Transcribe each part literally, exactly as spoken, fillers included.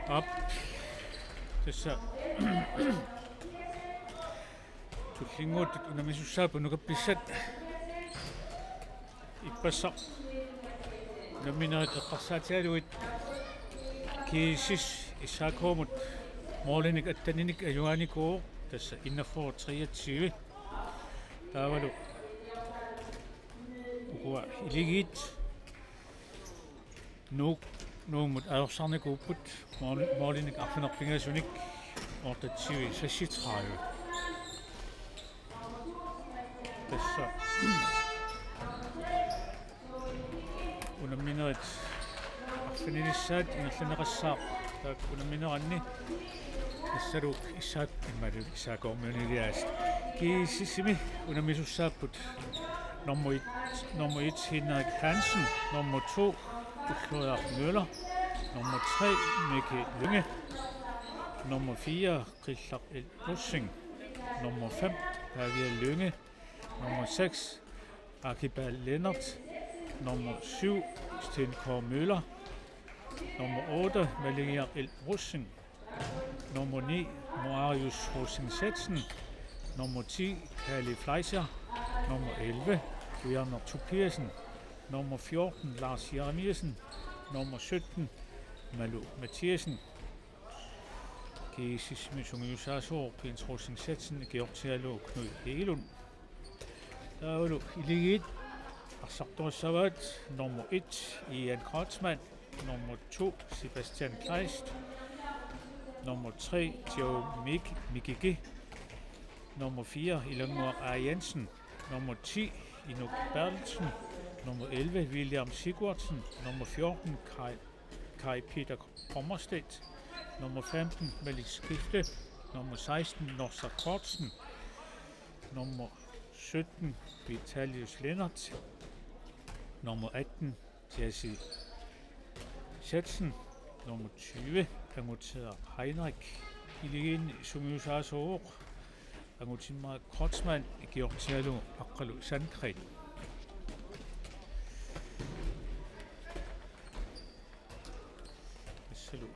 Aap. Tassa tullinnguuttut unammisussaapput nukappissat. Ippassaq unamminerit eqqarsaatigalugit GSS S A K-mut målinik atteninik ajugaanikuuvoq, tassa enogfyrre treogtyve. Taavalu ukua Iligiit Nuuk, Nuummut ajorsarnikuupput mål-, målinik arfineq-pingasunik otteogtyve seksogtredive. Tassa unamminerit arfinilissaat ingerlanneqassaaq taakku unammineranni. Tassalu S A K, imaluunniit S A K-ormiunili aasiit. GSS-imi unammisussaapput nummer et, nummer et Henrik Hansen, nummer to Ulrik Møller, nummer tre Mikkel Lynge, nummer fire Qillaq L. Rosing, nummer fem Pavia Lynge, nummer seks Akibal Lennert, nummer syv Sten K. Møller, nummer otte Maligiaq L. Rosing, nummer ni Marius Rosing Sachsen, nummer ti Kalle Fleischer, nummer elleve Bjarne Tobiassen, nummer fjorten Lars Jeremiassen, nummer sytten Malu Mathiassen. GSS-imi sungiusaasooq Jens Rosing Sachsen, ikiortigalugu Knud Hegelund. Taavalu Iligiit arsartorissavaat: nummer et Ian Kreutzmann, nummer to Sebastian Kleist, nummer tre Joe Mik-, Mikiki, nummer fire Ilannguaq A. Jensen, nummer ti Inuk Berthelsen, nummer elleve William Sigurdsen, nummer fjorten Kai, Kai Peter Pommerstedt, nummer femten Malik Skifte, nummer seksten Norsaq Kortsen, nummer sytten Vitalius Lennert, nummer atten Jesse Sachsen, nummer tyve Anguteeraq Heinrich. Iligiinni sungiusaasooq Angutimmarik Kreutzmann, ikiortigalugu Aqqalu Sandgren. Tassalu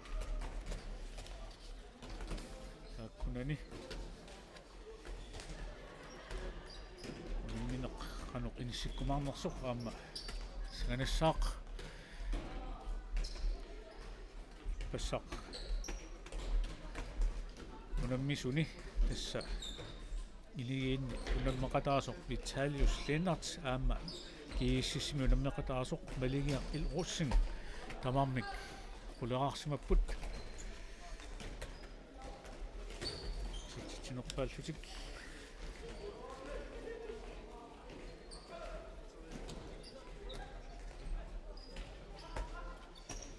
taakkunani unammineq qanoq inissikkumaarnersoq aamma sanganassaaq. Ippassaq unammisuni tassa Iligiinni unammeqataasoq Vitalius Lennert aamma GSS-imi unammeqataasoq Maligiaq L. Rosing tamarmik quleraarsimapput. Sitsitsinerpaallutik.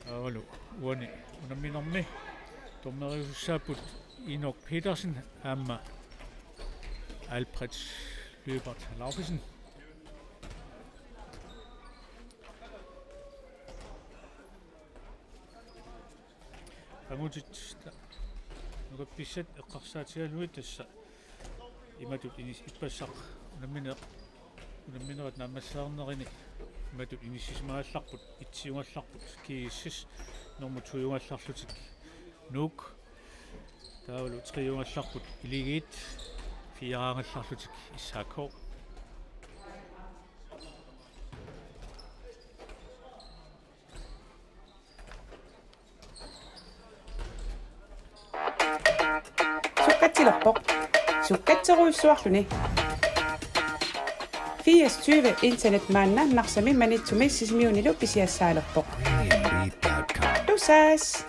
Taavalu uani unamminermi dommeriusussaapput Inok Petersen aamma Albrecht Løbert Laugesen. Angutit ta-, nukappissat eqqarsaatigalugit tassa imatut inis-, ippassaq unammineq, unamminerit naammassereernerini imatut inissisimagallarput: etsiugallarput GSS, nummer toiugallarlutik Nuuk, taavalu triugallarput Iligiit, fireagallarlutik S A K. Sukkatsilerpoq. Sukkatserujussuarluni. Firs tyve internet maanna Narsami, Maniitsumi Sisimiunilu pisiassaalerpoq. Tusass!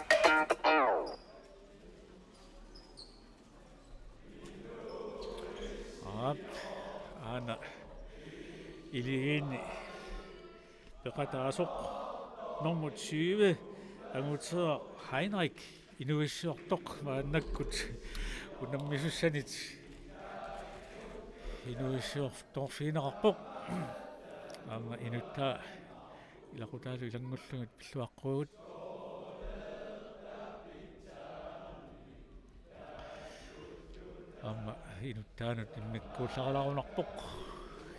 Aap, aana Iligiinni peqataasoq nummer tyve, Anguteeraq Heinrich, inuissiortoq maannakkut unammisussanit inuissiortoorfigineqarpoq. Aamma inuttaa ilaqutaalu ilanngullugit pilluaqquagut. Aamma inuttaanut immikkuullarilaarunarpoq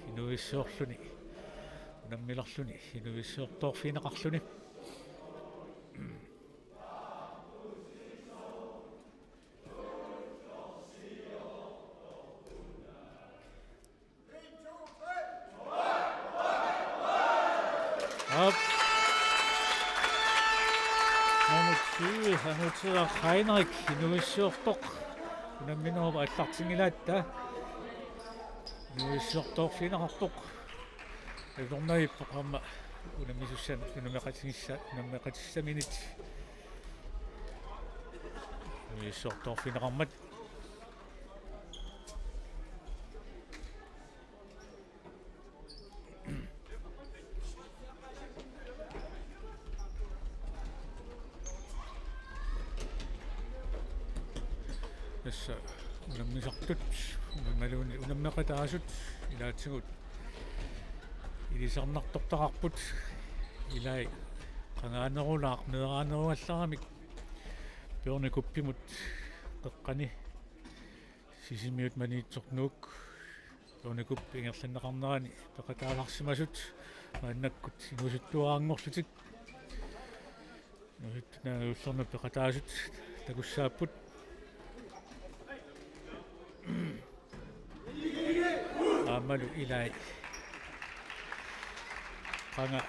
inuissiorluni, unammilerluni, inuissiortoorfigineqarluni. Op. Nummer tyve, Anutsiaq Heinrich, inuuissiortoq. Unamminerup aallartinngilaatta. Inuuissiortoorfigineqarpoq. Ajornarpoq aamma unammisussan-, unammeqatigissa-, unammeqatissaminit. Inuuissiortoorfigineqarmat. Tassa unammisartut, unamminerup-, unammeqataasut ilaatigut ilisarnartortaqarput, ilai qangaanerulaaq meeraanerugallaramik Bjørne Kuppimut qeqqani Sisimiut Maniitsoq Nuuk Bjørne Kup ingerlanneqarnerani peqataasarsimasut maannakkut inuusuttuaranngorlutik. Inuusuttut naangajullernut peqataasut takussaapput. Aammalu ilai qanga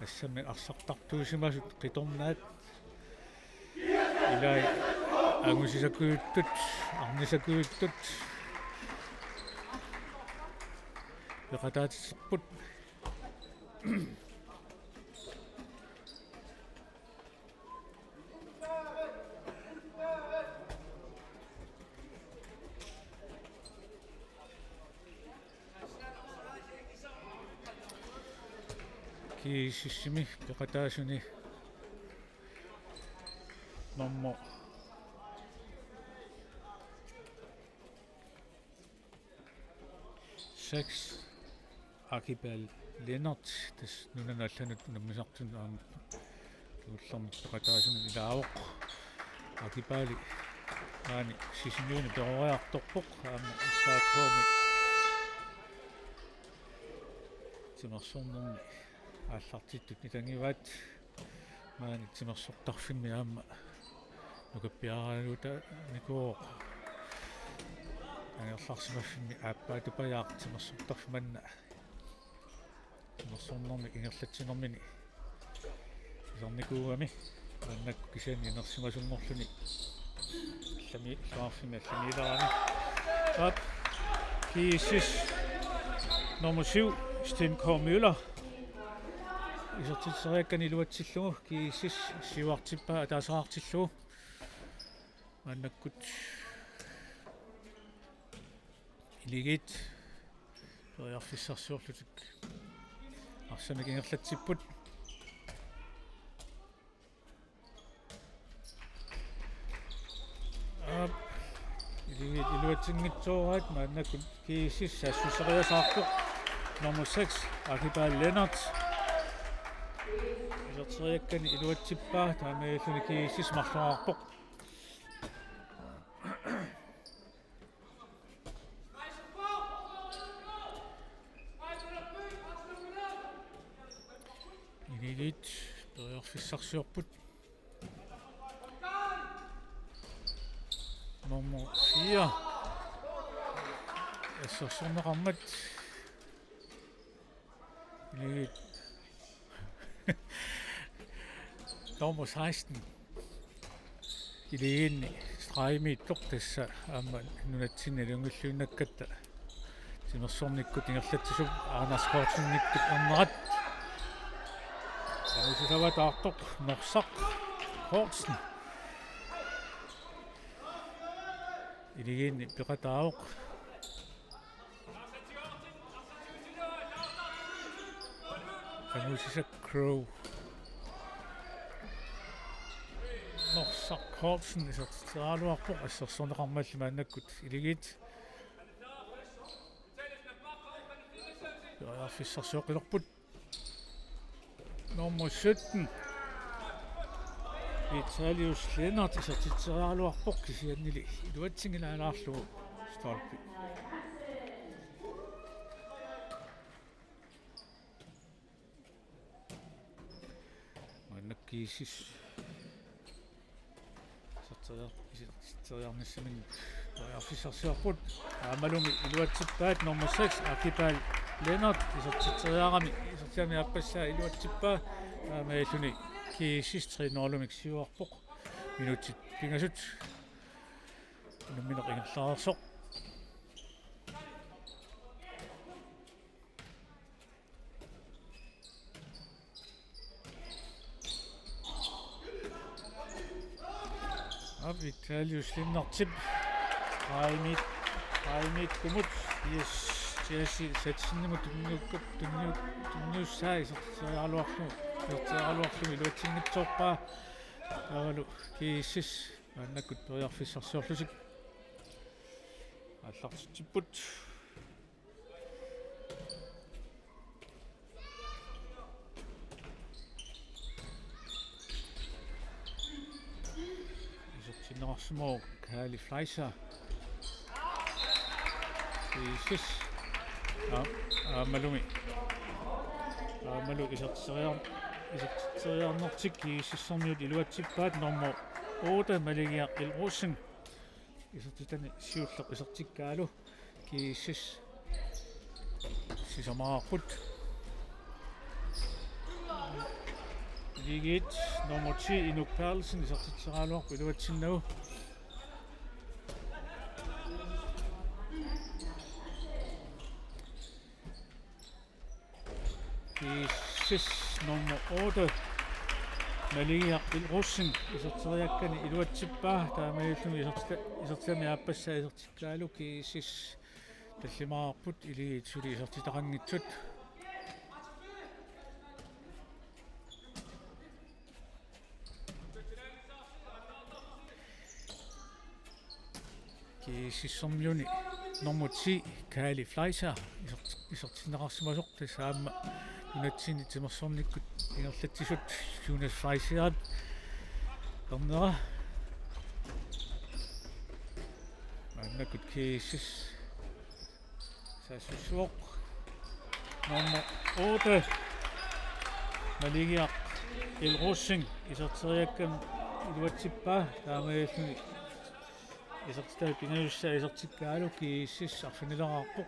assammik arsartartuusimasut qitornaat. Ilai angusisakkujuttut, arnisakkujuttut peqataatitsippaat. GSS-imi peqataasuni nummer seks, Akipal Lennert, tassa nunanut allanut unammisartunut aamma kingullermik peqataasunut ilaavoq. Akipali maani Sisimiuni peroriartorpoq, aamma S A K-mi timersornermi aallartittut nitangivaat. Maani timersortarfimmi aamma nukappiaraluta nikuoq angerlarsimaffimmi aappaatupajaaq timersortarfik manna timersornermik ingerlatsinermini isernikuugami maannakkut kisianni inersimasunngorluni allami-, illoqarfimmi allamiilerami. Aap, GSS nummer syv, Sten K. Møller. Isertitseriakkani iluatsillugu GSS siuartippaa ataaseqartillugu. Maannakkut Akuleriit periarfissarsiorlutik arsamik ingerlatsipput. Aap, Akuleriit iluatsinngitsooraat, maannakkut GSS saassusseriasaarpoq. Nummer seks, Akipal Lennert. Iserteriakkani iluatsippaa, taamaalilluni GSS marloriarpoq. Akuleriit periarfissarsiorput. Nummer fire. Assersorneqarmat. Akuleriit. Nummer seksten. Akuleriinni stregimiittoq, tassa aamma nunatsinni nalunngilluinnakkatta timersornikkut ingerlatsisup Anders Kortsenikkut ernerat. Anusisavataartoq Norsaq Kortsen. Akuleriinni peqataavoq. Angusisaq Crow. Norsaq Kortsen isertitseriaraluarpoq, assersorneqarmalli maannakkut Akuleriit periarfissarsioqqilerput. Nummer sytten, Vitalius Lennert, isertitseriaraluarpoq kisiannili iluatsinngilaalaarlugu stolpi. Maannakkut GSS iserteriar-, iserteriarnissaminnik periarfissarsiorput. Aammalumi iluatsippaat nummer seks, Akipal Lennert isertitseriarami, isertitami aappassaa iluatsippaa, taamaalilluni GSS tre nul-imik siuarpoq. Minutsit pingasut unammineq ingerlareersoq. Aap, Vitalius Lennertip. Raimit, Raimittumut. Yes, Jesse Satsenimut tunniukkup, tunniu-, tunniussaa isertitseriaraluarlugu, isertitseriaraluarlugu iluatsinngitsoorpaa. Taavalu GSS maannakkut periarfissarsiorlutik aallartitsipput. Isertinneqarsimavoq Kaali Fleischer. GSS. Aa-, aammalumi. Aammalu isertitseriar-, isertitseriarnertik GSS-ermiut iluatsippaat, nummer otte, Maligiaq L. Rosing. Isertitani siulleq isertikkaalu GSS sisamaqarput. Akuleriit nummer ti, Inuk Berthelsen, isertitseriaraluarpoq iluatsinnagu. GSS nummer otte, Maligiaq L. Rosing, iserteriakkani iluatsippaa, taamaalilluni isertita-, isertitami aappassaa isertikkaalu GSS tallimaqarput, Akuleriit suli isertitaqanngitsut. GSS-ermiuni nummer ti, Kaali Fleischer, isert-, isertinneqarsimasoq, tassa aamma nunatsinni timersornikkut ingerlatsisut Jonas Fleischerip ernera. Maannakkut GSS saassussivoq. Nummer otte, Maligiaq L. Rosing, iserteriakkani iluatsippaa, taamaalilluni isertitami pingajussaa isertikkaalu GSS arfinileraarpoq.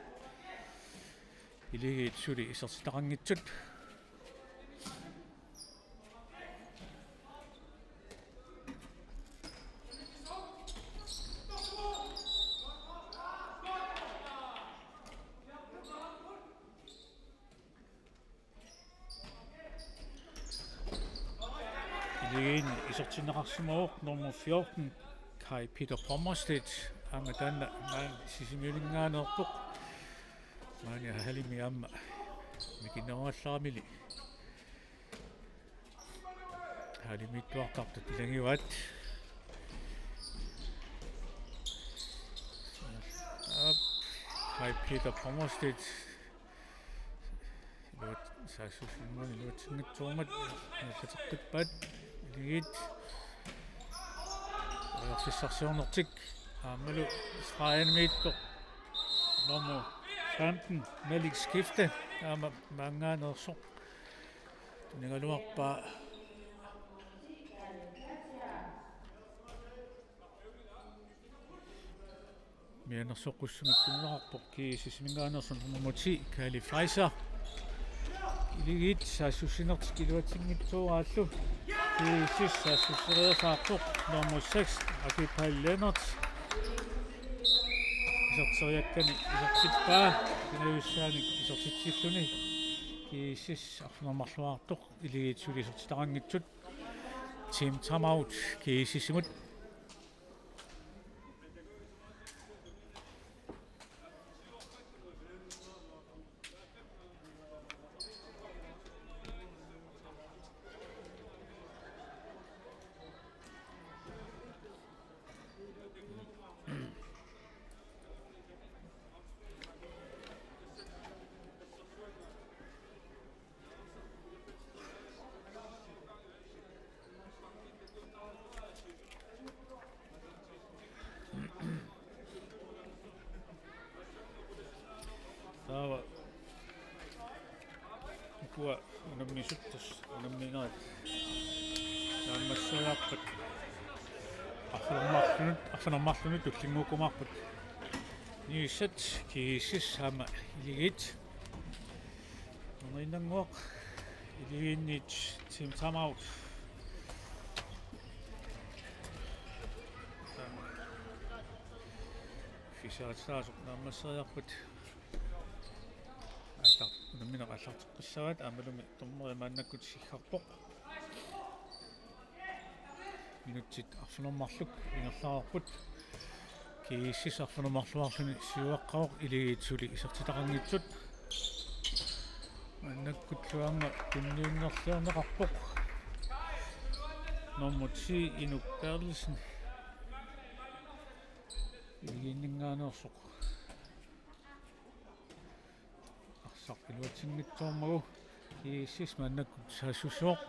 Akuleriit suli isertitaqanngitsut. Akuleriinni isertinneqarsimavoq nummer fjorten, Kai Peter Pommerstedt, aamma taanna maani Sisimiuninngaanneerpoq. Maani hallimi aamma mikinerallarmili hallimiittuartartut ilagivaat. Aap, Kai Peter Pommerstedt. Iluat-, saassussinermi iluatsinngitsoormat ingerlateqqippaat. Akuleriit periarfissarsiornertik aammalu straajanimiittoq nummer femten, Malik Skifte, aamma maanngaanneersoq tunigaluarpaa. Mianersoqqussumikkut tunineqarpoq GSS-iminngaanneersoq nummer ti, Kaali Fleischer. Akuleriit saassussinertik iluatsinngitsooraallu. GSS saassusseriasaarpoq nummer seks, Akipal Lennert. Iserteriakkani isertippaa, pingajussaani isertitsilluni. GSS arfineq-marluartoq, Akuleriit suli isertitaqanngitsut. Team timeout GSS-imut. Taava ukua unammisut tassa unamminerit naammasseriarpat arfineq-marlunut, arfineq-marlunut tullinnguukkumaarput. Niviarsiat GSS aamma Akuleriit. Rinannguaq, Akuleriit team timeout. Fissaatitaasoq naammasseriarpat. Allar-, unammineq aallarteqqissavaat aammalumi dommeri maannakkut siggarpoq. Minutsit arfineq-marluk ingerlareerput. GSS arfineq-marluarluni siuaqqavoq, Akuleriit suli isertitaqanngitsut. Maannakkullu aamma tunniunnerliorneqarpoq. Nummer ti, Inuk Berthelsen. Akuleriinninngaanneersoq. Arsaq iluatsinngitsoormagu, GSS maannakkut saassussivoq.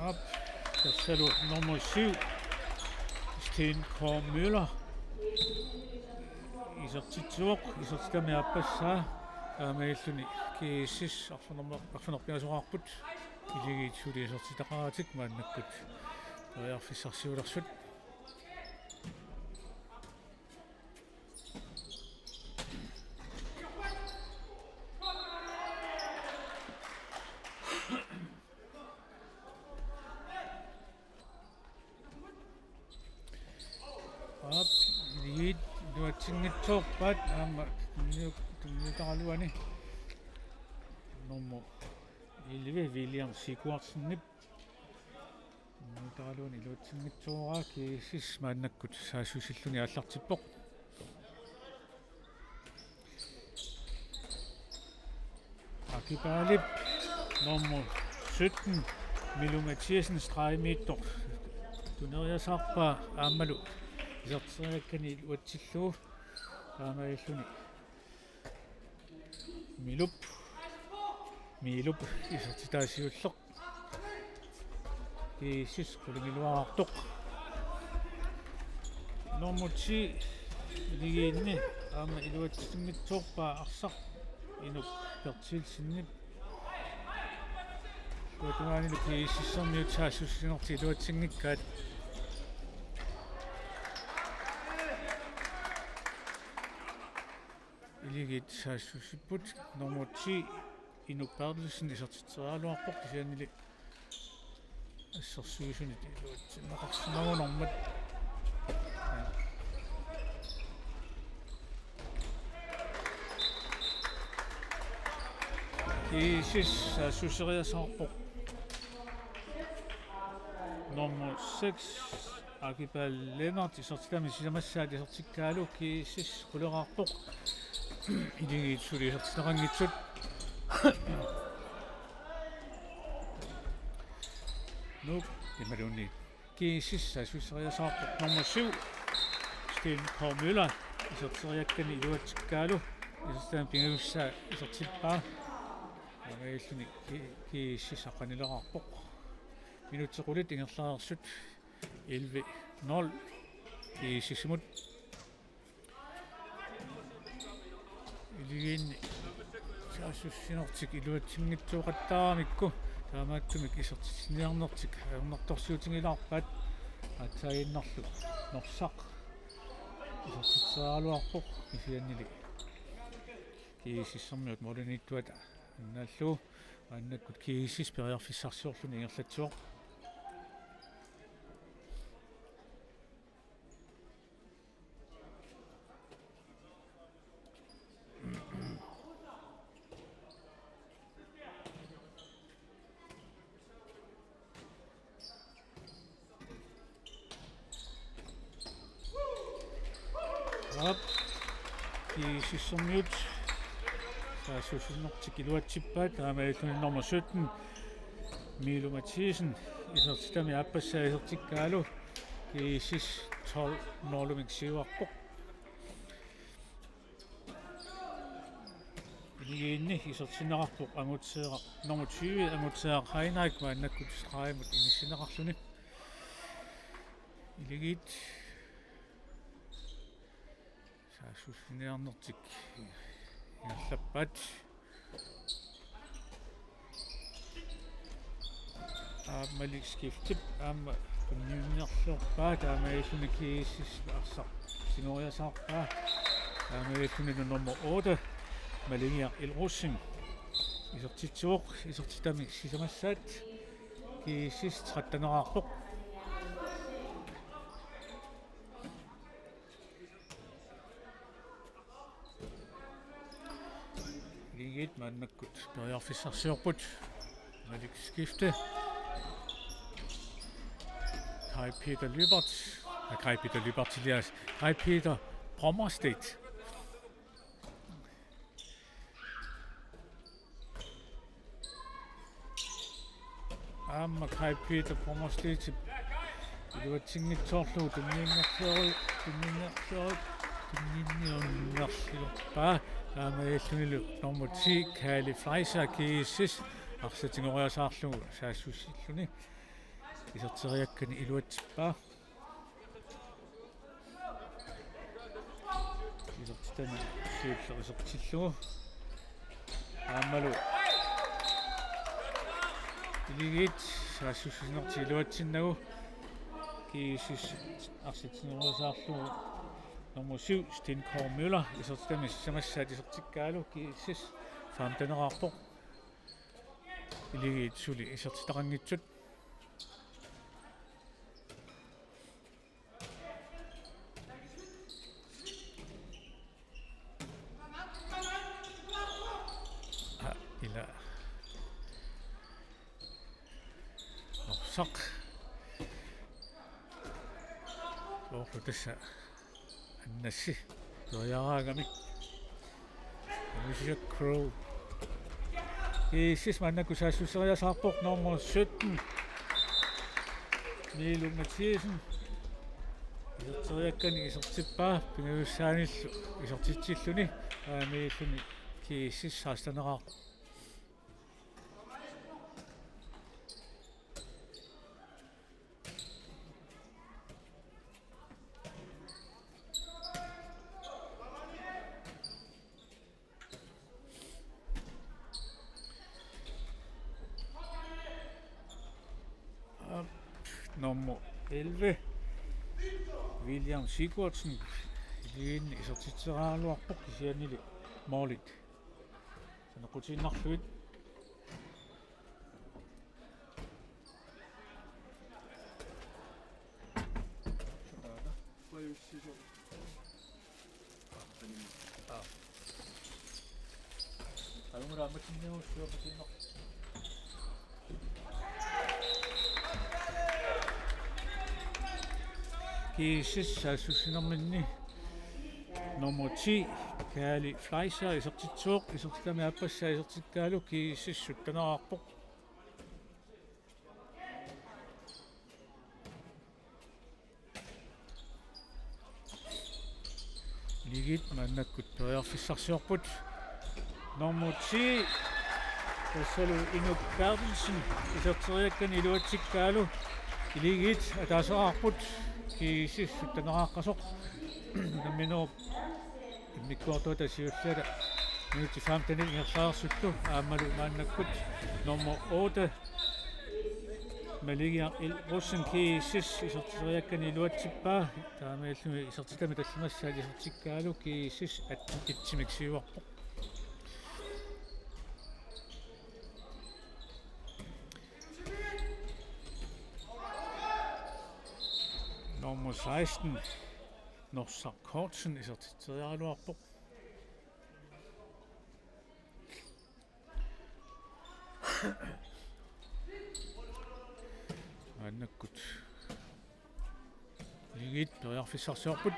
Aap, tassalu nummer syv, Sten K. Møller. Isertitsivoq, isertitami aappassaa, taamaalilluni GSS arfinerma-, arfineq-pingasoqarput, Akuleriit suli isertitaqaratik maannakkut periarfissarsiulersut. Aap, Akuleriit iluatsinngitsoorpaat aamma tunniu-, tunniutaraluani. Nummer elleve, William Sigurdsenip. Tunniutaraluani iluatsinngitsooraa, GSS maannakkut saassussilluni aallartippoq. Akipaalip nummer sytten, Milu Mathiassen, stregimiittoq tuneriasaarpaa aammalu iserteriakkani iluatsillugu, taamaalilluni Milup, Milup isertitaa siulleq. GSS qulingiluaartoq. Nummer ti, Akuleriinni aamma iluatsinngitsoorpaa arsaq, Inuk Berthelsenip. Taava tungaanilu GSS-ermiut saassussinertik iluatsinngikkaat. Akuleriit saassussipput, nummer ti, Inuk Berthelsen isertitseriaraluarpoq, kisiannili assersuisunit iluatsinneqarsinnaanngormat. GSS saassusseriasaarpoq. Nummer seks, Akipaal Lennert, isertitami sisamassaat isertikkaalu, GSS quleraarpoq. Akuleriit suli isertitaqanngitsut. Nuuk, imaluunniit GSS saassusseriasaarpoq, nummer syv, Sten K. Møller, iserteriakkani iluatsikkaalu, isertitami pingasussaa isertippaa. Taamaalilluni G-, GSS aqqanileqarpoq. Minutsit qulit ingerlareersut, elleve nul GSS-imut. Akuleriinni saassussinertik iluatsinngitsooqattaaramikku, taamaattumik isertitsiniarnertik ajornartorsiutigilaarpaat, aatsaaginnarlu Norsaq isertitseriaraluarpoq, kisiannili GSS-ermiut målimiittuata annaallugu, maannakkut GSS periarfissarsiorluni ingerlatsivoq. Aap, GSS-ermiut saassussinertik iluatsippaat, taamaalilluni nummer sytten, Milu Mathiassen, isertitami aappassaa isertikkaalu, GSS tolv nul-imik siuarpoq. Akuleriinni isertinneqarpoq Angutseeraq, nummer tyve, Angutseeraq Heinrich, maannakkut stregimut inissinneqarluni. Akuleriit saassussiniarnertik ingerlappaat. Aammali skiftip aamma Tunniunniarluarpaa, taamaalilluni GSS arsaq tigoriasaarpaa. Taamaalilluni nummer otte, Maligiaq L. Rosing, isertitsivoq, isertitami sisamassaat. GSS tretten-eraarpoq. Akuleriit maannakkut periarfissarsiorput. Malik skifte. Kai Peter Lyberth. Ja, Kai Peter Lyberth, Elias. Kai Peter Brommerstedt. Aamma Kai Peter Brommerstedtip iluatsinngitsoorlugu tunniunnerlioru-, tunniunnerlioru-, tunniunnerliorpaa. Taamaalillunilu nummer ti, Kaali Fleischer, GSS, arsaq tigoriasaarlugu saassussilluni iserteriakkani iluatsippaa. Isertitami siulleq isertillugu. Aammalu Akuleriit saassussinertik iluatsinnagu. GSS arsaq tigoriasaarlugu nummer syv, Sten Kåre Møller, isertitami sisamassaat isertikkaalu, GSS femten-eraarpoq. Akuleriit suli isertitaqanngitsut. Aa, ila. Norsaq. Soorlu tassa Annassi periaraangami. Anushka Crow. GSS maannakkut saassusseriasaarpoq, nummer sytten, Miilu Mathiassen. Iserteriakkani isertippaa, pingajussaanillu isertitsilluni. Aamma Miiluni, GSS seksten-eraarpoq. Nummer elleve, William Sigurdsen. Akuleriinni isertitseriaraluarpoq, kisiannili målit saneqqutiinnarlugit. GSS saassussinerminni nummer ti, Kaali Fleischer, isertitsivoq, isertitami aappassaa isertikkaalu, GSS sytten-eraarpoq. Akuleriit maannakkut periarfissarsiorput. Nummer ti, tassalu Inuk Berthelsen, iserteriakkani iluatsikkaalu. Akuleriit ataaseqarput, GSS sytten-eraaqqasoq. Nammineq immikkoortuata siulliata minutsit femtenit ingerlareersuttoq, aammalu maannakkut nummer otte, Maligiaq L. Rosing, GSS, iserteriakkani iluatsippaa. Taamaalilluni isertitami tallimassaat isertikkaalu, GSS atten-imik siuarpoq. Nummer seksten, Norsaq Kortsen, isertitseriaraluarpoq. Maannakkut Akuleriit periarfissarsiorput.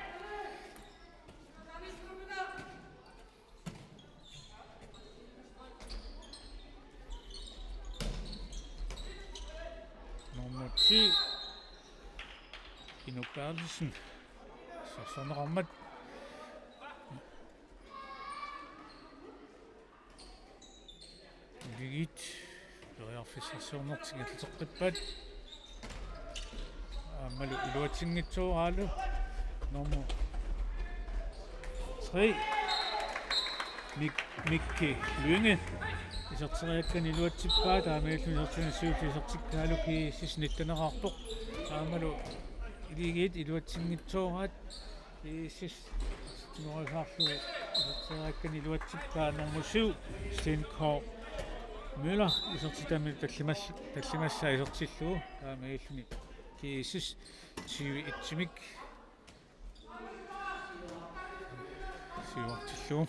Nummer ti, Inuk Berthelsen. Saassussineqarmat. Akuleriit periarfissarsiornertik ingerlateqqippaat. Aammalu iluatsinngitsooraalu nummer tre, Mik-, Mikki Lynge. Iserteriakkani iluatsippaa, taamaalilluni isertitami siulleq isertikkaalu, GSS nitten-eraarpoq. Aammalu Akuleriit iluatsinngitsooraat, GSS timorasaarlu iserteriakkani iluatsippaa nummer syv, Sten K. Møller, isertitami tallimas-, tallimassaa isertillugu, taamaalilluni GSS tyve et-imik siuartillugu.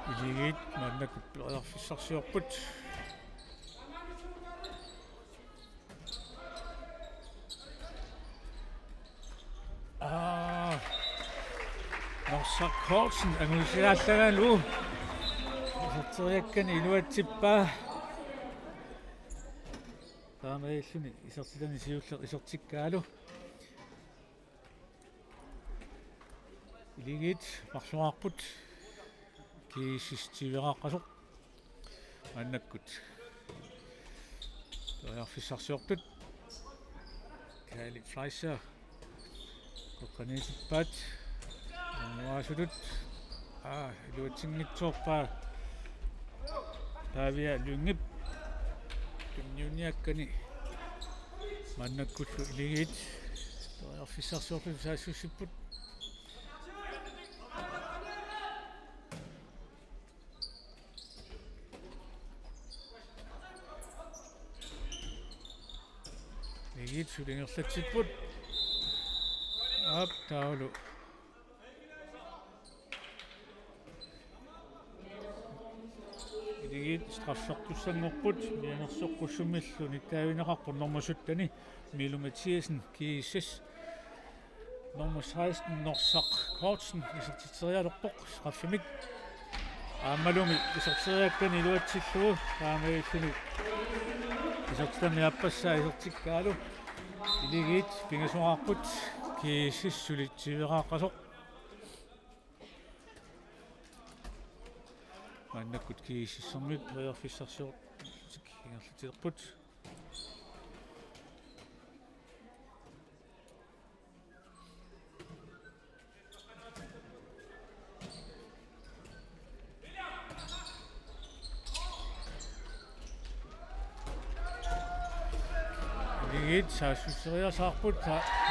Akuleriit maannakkut periarfissarsiorput. Aa, Norsaq Carlsen angusiaallagalu iserteriakkani iluatsippaa. Taamaalilluni isertitani siulleq isertikkaalu. Akuleriit marloriarput, GSS tyve-raaqqasoq. Maannakkut periarfissarsiortut. Kaali Fleischer. Kokkaniitippaat. Nuasutut. Aa, iluatsinngitsoorpaa Pavia Lyngep. Tunniunniakkani maannakkullu Akuleriit periarfissarsiorlutik saassussipput. Akuleriit suli ingerlatsipput. Aap, taavalu Akuleriit straffeqqussanngopput, mianersoqqussummillu nittaavigineqarpoq nummer sytten, Milo Mathiassen, GSS. Nummer seksten, Norsaq Carlsen, isertitserialerpoq straffemik. Aammalumi iserteriakkani iluatsillugu, taamaalilluni isertitami aappassaa isertikkaalu. Akuleriit pingasoraarput, GSS suli tyve-raaqqasoq. Maannakkut GSS-ermiut periarfissarsiorlutik ingerlatsilerput. Akuleriit saassusseriasaarput,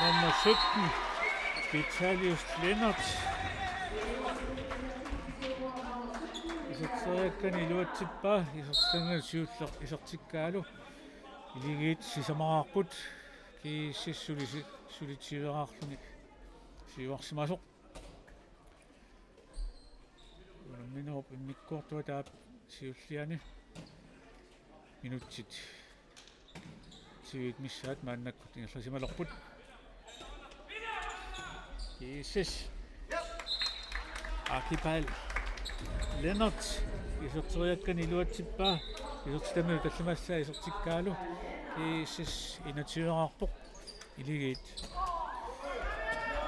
nummer sytten, Vitalius Lennert. Iserteriakkani iluatsippaa, isertitami siulleq isertikkaalu. Akuleriit sisamaraarput, GSS suli si-, suli tyve-raarluni siuarsimasoq. Unamminerup immikkoortuata aap siulliani. Minutsit tyve missaat maannakkut ingerlasimalerput. GSS. Akipal Lennert iserteriakkani iluatsippaa. Isertitamilu tallimassaa isertikkaalu. GSS enogtyve-raarpoq. Akuleriit.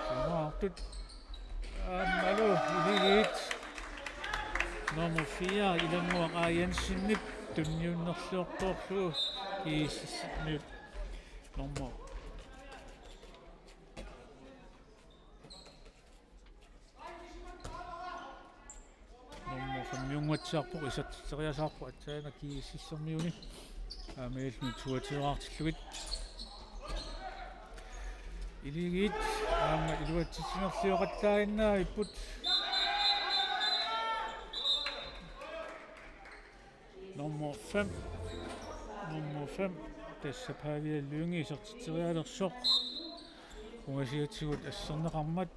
Siumaartut. Aammalu Akuleriit. Nummer fire, Ilannguaq A. Jensenip tunniunnerliortoorlugu GSS-ermiut. Nummer Nummer fem-iunnguatsiarpoq, isertitseriasaarpoq aatsaannguaq GSS-ermiuni. Aamma ilmi toogtyve-raartillugit. Akuleriit aamma iluatsitsinerlioqattaaginnaavipput. Nummer fem. Nummer fem. Tassa Pavia Lynge isertitserialersoq. Ungasiatigut asserneqarmat.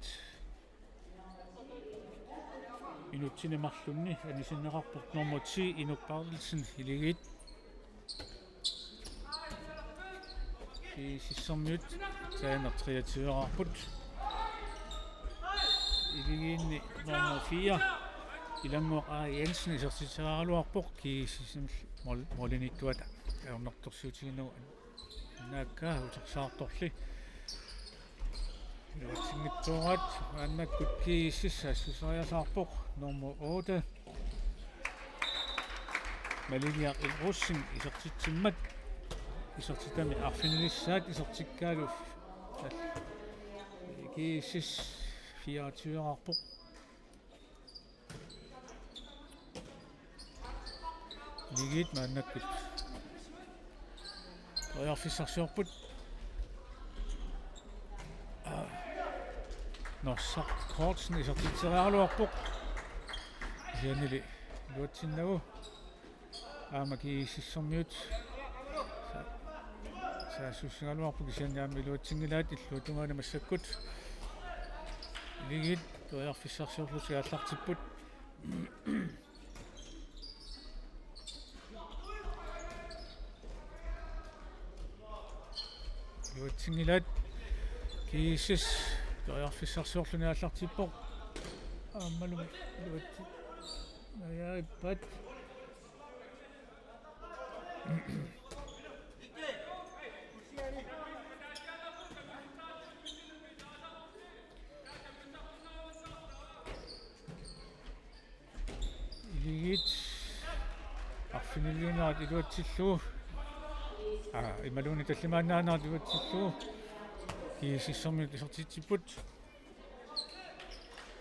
Minutsini marlunni anisinneqarpoq nummer ti, Inuk Berthelsen, Akuleriit. GSS-ermiut taanna treogtyve-raarput. Akuleriinni nummer fire, Ilannguaq A. Jensen, isertitseriaraluarpoq, GSS-imillu mål-, målimiittuata ajornartorsiutiginerup annaakkaa utersaartorli. Iluatsinngitsooraat, maannakkut GSS saassusseriasaarpoq, nummer otte. Maligiaq L. Rosing isertitsimmat. Isertitami arfinilissaat isertikkaalu. GSS fireogtyve-raarpoq. Akuleriit maannakkut periarfissarsiorput. Aa, Norsaq Kortsen isertitseriaraluarpoq. Kisiannili iluatsinnagu. Aamma GSS-ermiut sa-, saassussigaluarput, kisianni aamma iluatsinngilaat illuatungaani massakkut. Akuleriit periarfissarsiorlutik aallartipput. Iluatsinngilaat. GSS periarfissarsiorluni aallartippoq. Aammalu iluatsi-, najaippat. Akuleriit arfiniliunerat iluatsillugu. Aa, imaluunniit tallimaannaanerat iluatsillugu. GSS-ermiut isertitsipput.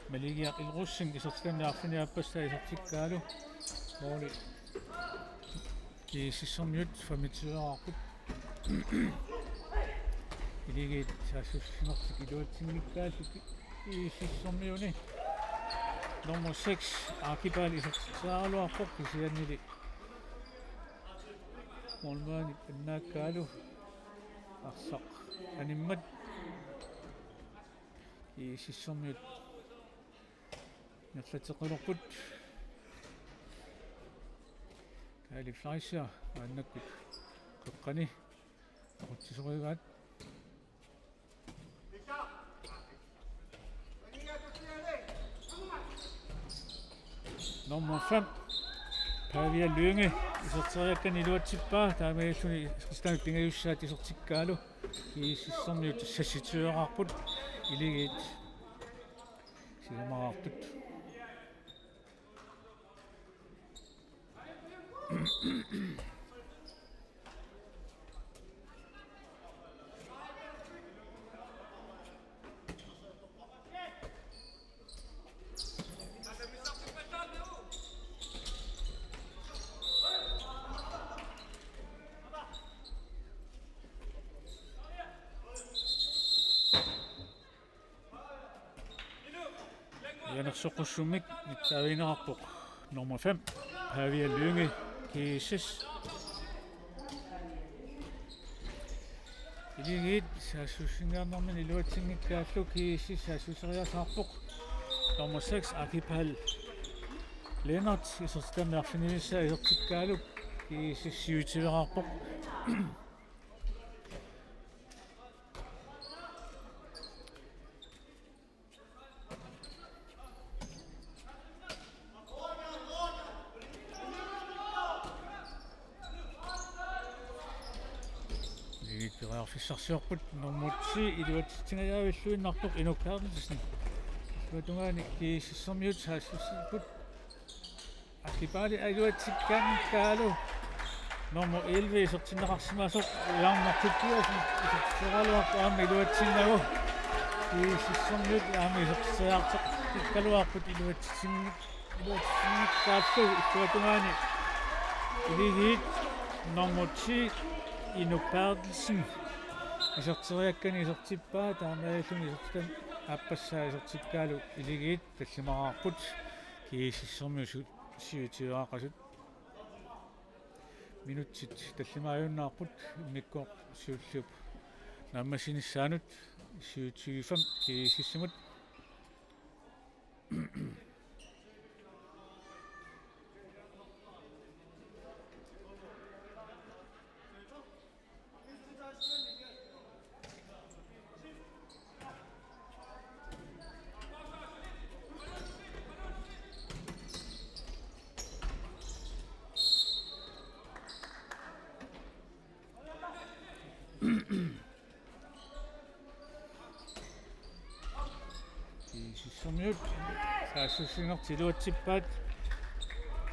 Maligiaq Ilrusing isertitani arfineq-aappassaa isertikkaalu. Måli GSS-ermiut femogtyve-raarput. Akuleriit saassussinertik iluatsinngikkaalluni GSS-ermiuni. Nummer seks, Akipal isertitseriaraluarpoq, kisiannili målmandip annaakkaalu arsaq animmat. GSS-ermiut ingerlateqqilerput. Kaali Fleischer maannakkut qeqqani aqutsisorigaat. Nummer fem, Pavia Lynge, iserteriakkani iluatsippaa, taamaalilluni isertitami pingajussaat isertikkaalu. GSS-ermiut seksogtyve-raarput, Akuleriit siumaraarput. Anersoqqussummik nittaavigineqarpoq nummer fem, Pavia Lynge, GSS. Akuleriit saassussinngaannermini iluatsinngikkaalluni, GSS saassusseriasaarpoq. Nummer seks, Akipal Lennert, isertitami arfinilissaa isertikkaalu, GSS syvogtyve-raarpoq. Akuleriit periarfissarsiorput, nummer ti iluatsitsingajavilluinnarpoq, Inuk Berthelsen. Illuatungaani GSS-ermiut saassussipput. Akipali iluatsikkanngikkaluarlugu. Nummer elleve isertinneqarsimasoq Jarno Tobiassen isertitseriaraluarpoq, aamma iluatsinnagu. GSS-ermiut aamma isertitseriartortikkaluarput iluatsitsinni-, iluatsinngikkaluarlugu, illuatungaani. Akuleriit nummer ti, Inuk Berthelsen, iserteriakkani isertippaa, taamaalilluni isertitami aappassaa isertikkaalu, Akuleriit tallimaraarput. GSS-ermiut syvogtyve-raaqasut. Minutsit tallimaajunnaarput immikkoortoq siulliup naammassinissaanut, syvogtyve fem GSS-imut. GSS-ermiut saassussinertik iluatsippaat.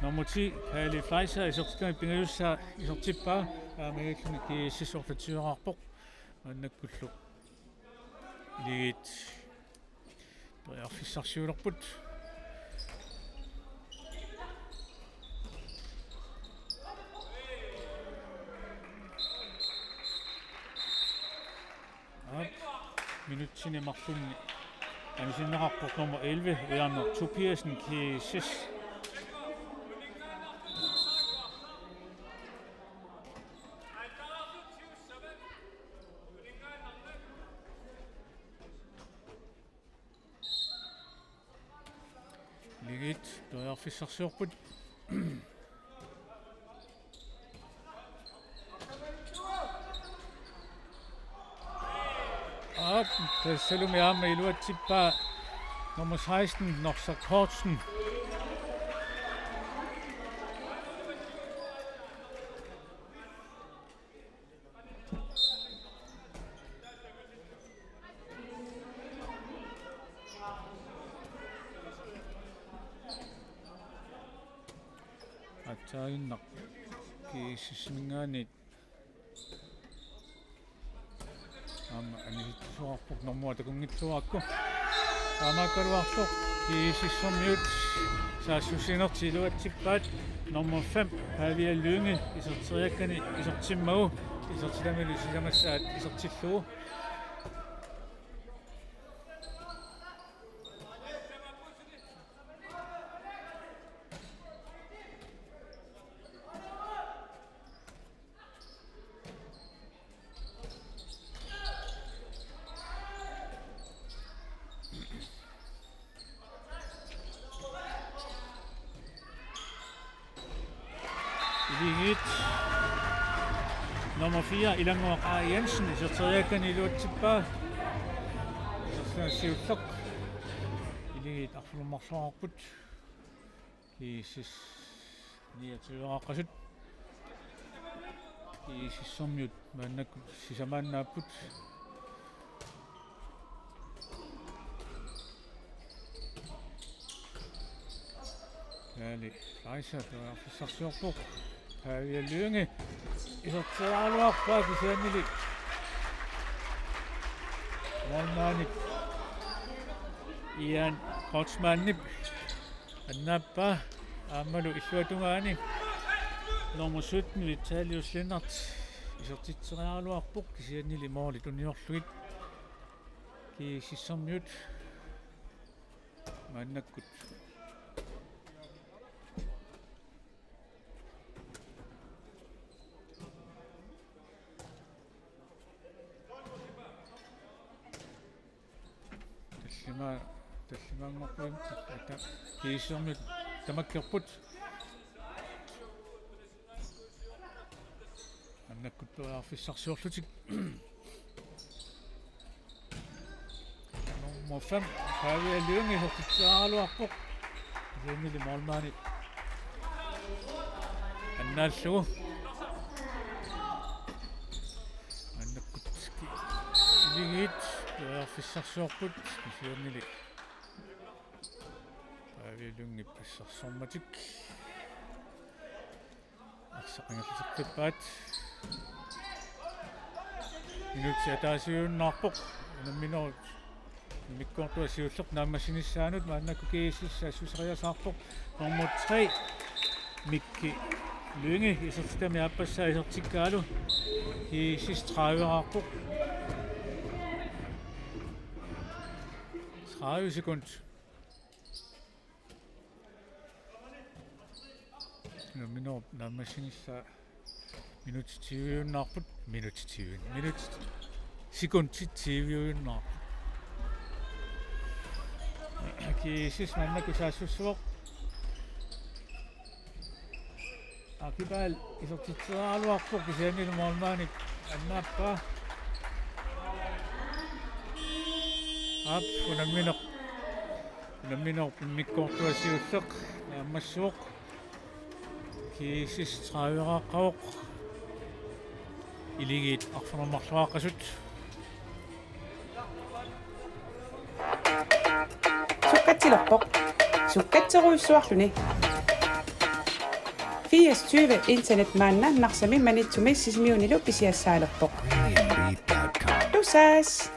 Nummer ti, Kaali Fleischer, isertitami pingajussaa isertippaa, taamaalilluni GSS otteogtyve-raarpoq. Maannakkullu Akuleriit periarfissarsiulerput. Minutsini marlunni anisinneqarpoq nummer elleve, Ujarneq Tobiassen, G S S. Akuleriit periarfissarsiorput. Aap, tassalumi aamma iluatsippaa nummer seksten, Norsaq Kortsen. Aatsaannguaq G S S-iminngaanniit aamma anisitsuarput, nummerit takunngitsoorpakka. Taamaakkaluartoq G S S-ermiut saassussinertik iluatsippaat. Nummer fem, Pavia Lynge, iserteriakkani isertimmagu, isertitamilu sisamassaat isertillugu. Akuleriit. Nummer fire, Ilannguaq A. Jensen, iserteriakkani iluatsippaa. Isertitami siulleq. Akuleriit arfineq-marloriarput. G S S niogtyve-aaqqasut. G S S-ermiut maannakkut sisamaannaapput. Kaali Fleischer periarfissarsiorpoq. Pavia Lynge iserteriaraluarpaa, kisiannili målmandip Ian Kreutzmannip annaappaa. Aammalu illuatungaani nummer sytten, Vitalius Lennert, isertitseriaraluarpoq, kisiannili måli tunniorlugit. G S S-ermiut maannakkut tallima-, tallimaanngorpugut, ata, G S S-ermiut tamakkerput. Maannakkut periarfissarsiorlutik. Nummer fem, Pavia Lynge, isertitseriaraluarpoq. Kisiannili målmandi annaallugu. Maannakkut Akuleriit periarfissarsiorput, kisiannili Pavia Lyngep assersormatik arsaq ingerlateqqippaat. Minutsit ataasiinnarpoq. Unamminerup immikkoortua siulleq naammassinissaanut maannakkut G S S saassusseriasaarpoq. Nummer tre, Mikki Lynge, isertitami aappassaa isertikkaalu. G S S tredive-raarpoq. Tredive sekund. Unamminerup naammassinissaa minutsit tyve-iinnarput, minutsit tyve, minutsit, sekundit tyve-iinnarput. G S S maannakkut saassussivoq. Akipal isertitseriaraluarpoq, kisiannili målmandip annaappaa. Aap, unammineq. Unamminerup immikkoortua siulleq naammassivoq. G S S tredive-raaqqavoq. Akuleriit arfineq-marloriaqqasut. Sukkatsilerpoq. Sukkatserujussuarluni. Firs tyve internet maanna Narsami, Maniitsumi Sisimiunilu pisiassaalerpoq. Tusass!